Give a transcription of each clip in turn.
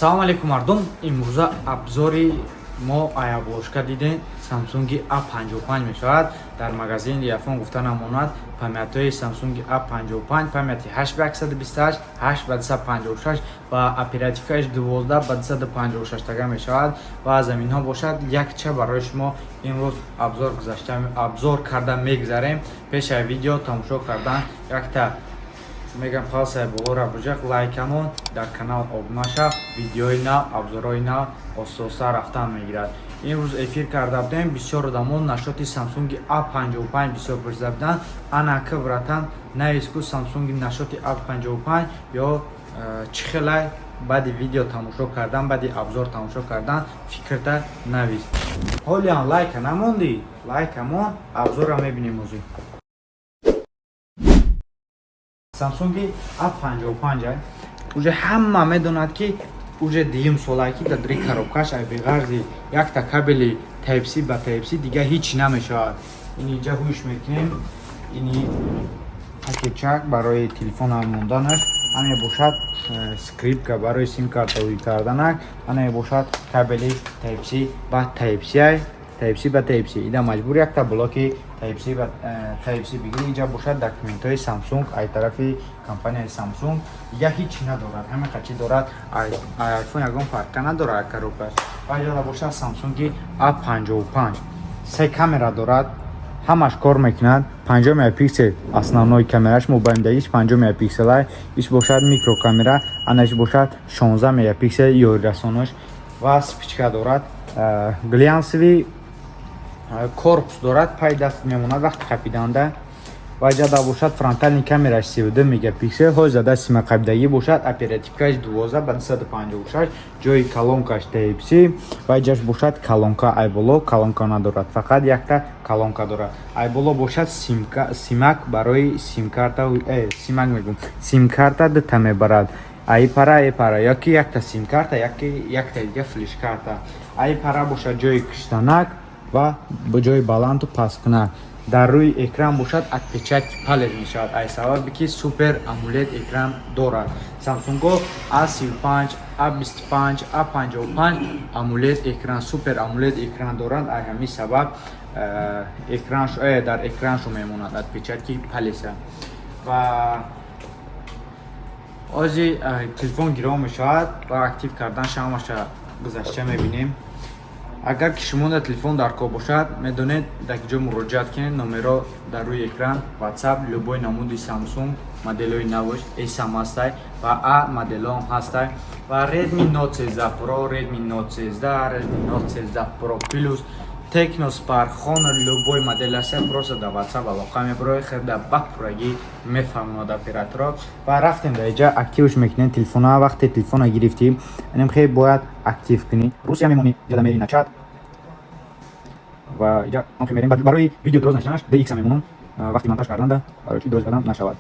Салом алейкум, мардум! Имрӯза обзори мо ай обложка дидем, Samsung A55 мешавад. Дар магазин Яфон гуфта намонад, памятҳои Samsung A55, памяти 8 ба 128, 8 ба 256 ва оперативкааш 12 ба 256 тага мешавад. Ва аз заминҳо бошад, якча барои шумо имрӯз обзор гузашта, обзор карда мегзарем. Пешаи видео тамошо кардан якта мегам, палсаи болора буҷақ, лайкамон, дар канал обуна шав. Видеои нав, обзорҳои нав оста-оста рафтан мегирад. Имрӯз эфир карда будем, бисёр одамон насчёти Samsung A55 бисёр пурсида буданд. Анака, братан, навис ку, Samsung насчёти A55 ё чӣ хелай? Баъди видео тамошо кардан, баъди обзор тамошо кардан фикрта навис. Ҳолиам лайка намондӣ, лайкамон. Обзорро мебинем озӣ. Samsung A55 уже ҳама медонад, ки уже дуюм солае, ки дар дри коробкаш ай беғарзи якта кабели Type-C ба Type-C дига ҳеҷ намешавад. Ин инҷа ҳуш мекунем, ини пакетчак барои телефона монданаш, ане бошад скрепка барои сим-карта ҳуй карданак, ане бошад кабели Type-C ба Type-C, ай Type-C ба Type-C. Ида маҷбур якта блоки Type-C ба Type-C бигирӣ. Инҷа бошад документҳои Samsung, ай тарафи компанияи Samsung. Дига ҳеҷ надорад, ҳама қачи дорад. Ай iPhone ягон фарқа надорад коробкаш. Ва инҷа бошад Samsung A55, се камера дорад, ҳамаш кор мекунад. 50 мегапиксел основной камераш, мобайлдагиш 50 мегапикселай. Иш бошад микрокамера, анаш бошад 16 мегапиксел ёрирасонаш ва вспышка дорад. Глянцевый корпус дорад, пай даст мемонад вақти қапиданда. Ва ҷада бошад фронтальный камераш 32 мегапиксел, ҳои зада симақабидагӣ бошад, оперативкаш 12 ба 256, ҷои колонкаш Type-C. Ва ҷаш бошад колонка, айболо колонка надорад, фақат якта колонка дорад. Айболо бошад симка, симак барои симкарта, симак мегӯм, симкарта дута мебарад, аи пара, аи пара, ёки якта симкарта, яки якта дига флешкарта. Аи пара бошад ҷои киштанак ва ҷои баланду пасткунак. Дар рӯи экран бошад отпечатки палец мешавад, ай сабабе ки Super AMOLED экран дорад. Samsung A35, A25, A55 AMOLED экран, Super AMOLED экран доранд. Ай ҳамин сабаб экранш дар экраншо мемонад отпечатки палеца. Ва ози телефон гирон мешавад ва актив кардан шамаша гузашта мебинем. Агар ки шумо дар телефон дар кор бошад, медонед дар ки ҷо муроҷиат кунед. Номеро дар рӯи экран, WhatsApp. Любой намуди Samsung, моделҳои навош, S ҳам ҳастай ва A моделҳоам ҳастай ва Redmi Note 13 Pro, Redmi Note 13, Redmi Note 13 Pro Plus, Tecno Spark, Honor, любой модел ҳаста, просто дар WhatsApp алоқа мебароед, хелда ба пуррагӣ мефаҳмонад операторо. Ва рафтем, дар иҷа активш мекунем телефона. Вақте телефона гирифтӣ, инам хел бояд актив кунӣ. Русия мемонӣ, иҷада мери начать ва иҷа мерем. Барои видео дроз нашиданаш DX мемонам вақти монтаж карданда, барои чи дроз кардан нашавад.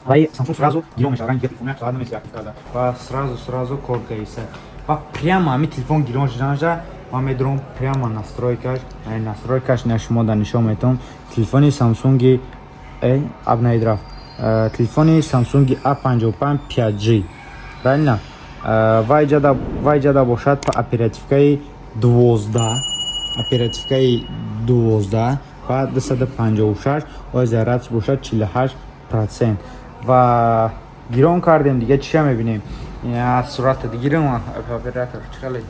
Ва Samsung сразу гирон мешавад, ранги телефон як соат намеси актив карда ва сразу кор каиса. Ва прямо ҳами телефон гирон шуданаша ман медурам прямо настройкаш, настройкаш на шумо да нишон метавон. Телефони Samsung абнаид рафт, телефони Samsung A55 5G, правильно? Ва иҷада бошад оперативкаи 12, оперативкаи 12 ва 256, ои зарядш бошад 48%. Ва гирон кардем, дига чиша мебинем? Сурата дигирем, оператор чихеле,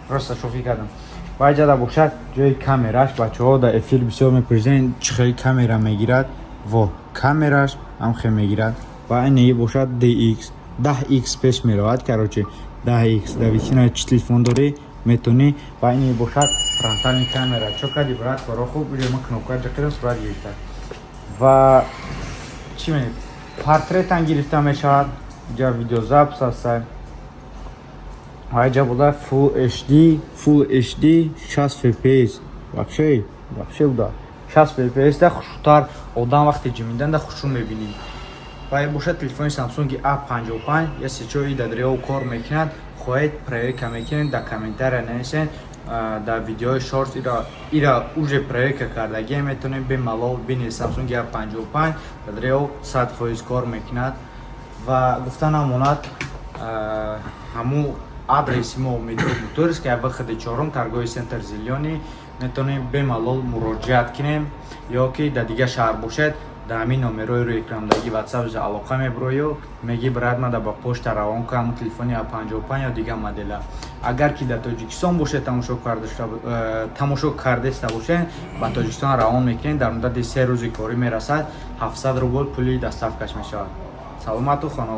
просто шӯхӣ кардам. Ва иҷада бошад ҷои камераш. Бачаҳо дар эфир бисёр мепурсиданд, чӣ хел камера мегирад. Во, камераш ҳам хел мегирад. Ва инаи бошад DX 10x пеш меравад, короче, 10x дар висина чӣ телефон дорӣ, метонӣ. Ва ини бошад фронтальный камера. Чо кади, брат? Коро хуб. Уҷо ма кнопка ҷақида сурат гирифта ва чӣ ме портретан гирифта мешавад. Иҷа видеозапись ҳаста ва иҷа буда Full HD, Full HD 60 fps. Вообще буда 60 fps да хушрӯтар одам вақте ҷимидан да хушрӯ мебинӣ. Ва бошад телефони Samsung A55. Если чо и дадрео кор мекунад, хоҳед, проверка мекунед, дар комментария нависед. Дар видеои шорт ира уже проверка кардагия, метавонед бемалол бинед. Samsung A55 дадрео 100% кор мекунад. Ва гуфта намонад. Ҳамун адреси мо метро Бутырская, выходи чорум, торговый центр «Зелёный», метавонем бемалол муроҷиат кунем. Ё ки дар дигар шаҳр бошед, дар ҳамин номерои рӯи экрандагӣ WhatsApp алоқа мебурою меги: «Брат, мада ба почта равон кун ҳамун телефони А55 ё дигар модела». Агар ки дар Тоҷикистон бошед, тамошо кардеста бошед, ба Тоҷикистон равон мекунем, дар муддати 3 рӯзи корӣ мерасад, 700 рубл пули доставкаш мешавад. Саломату хона.